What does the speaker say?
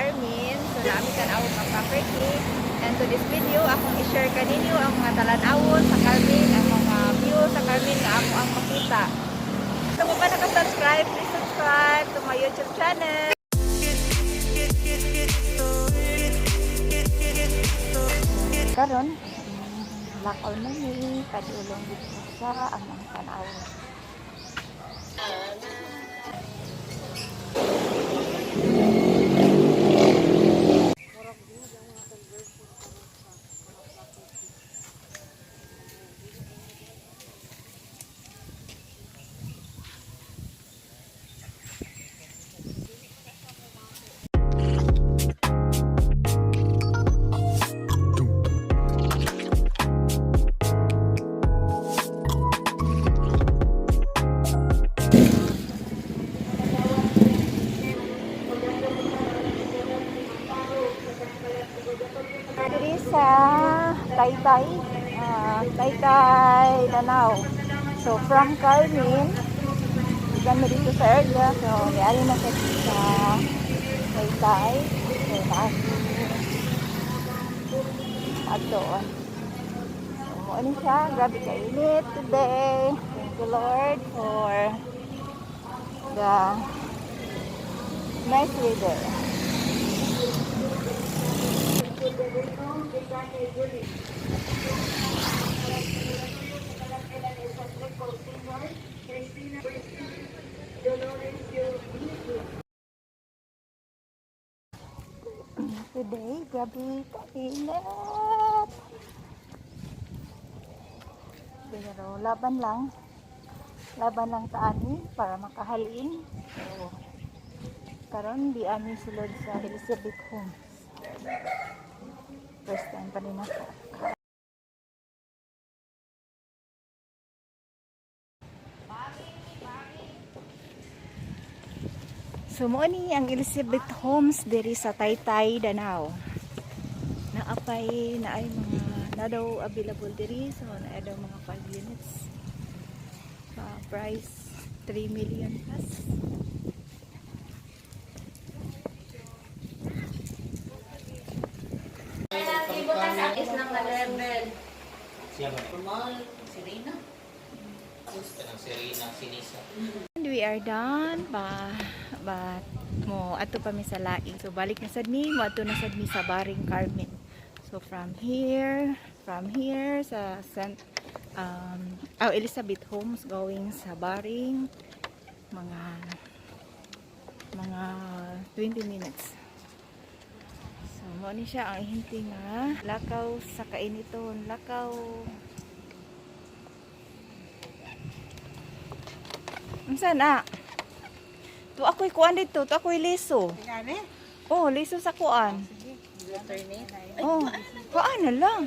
Carmen. So naami tan-awon nga property. And to this video, akong i-share kaninyo ang mga talan-awon sa Carmen, ang mga view sa Carmen nga amo ang makita. So kung pa naka-subscribe, please subscribe to my YouTube channel. Karon, lakaw na ni padulong dito sa among tan-awon. Diri sa Taytay, Taytay, Danao. So from Carmen, ikan mo dito sa area. So may-ari na sa sa Taytay. So naasi ato. So mo ni siya, grabe kainit today. Thank you, Lord, for the nice weather. Today, grabe kainit. Pero laban lang. Laban lang ta ani para makahalin. So, karon di ami sulod sa Elizabeth Homes. First time pa din ako. So mo ni ang Elizabeth Homes diri sa Taytay, Danao. Naapay na ay mga na daw available diri, so naa daw mga 5 units. Price 3 million plus. Is ng level. Siya ba? Normal, Serena. Kanang Serena, Sinisa. And we are done ba, but mo ato pa mi sa laing. So balik na sad mi, mo ato na sad mi sa Baring Carmen. So from here sa St. Oh, Elizabeth Homes going sa Baring, mga 20 minutes. So mo ni siya ang ihinti nga lakaw sa kainiton, lakaw. Unsa na? Tu ako'y kuan dito, tu ako'y liso. Oh, liso sa kuan. Oh, kuan na lang.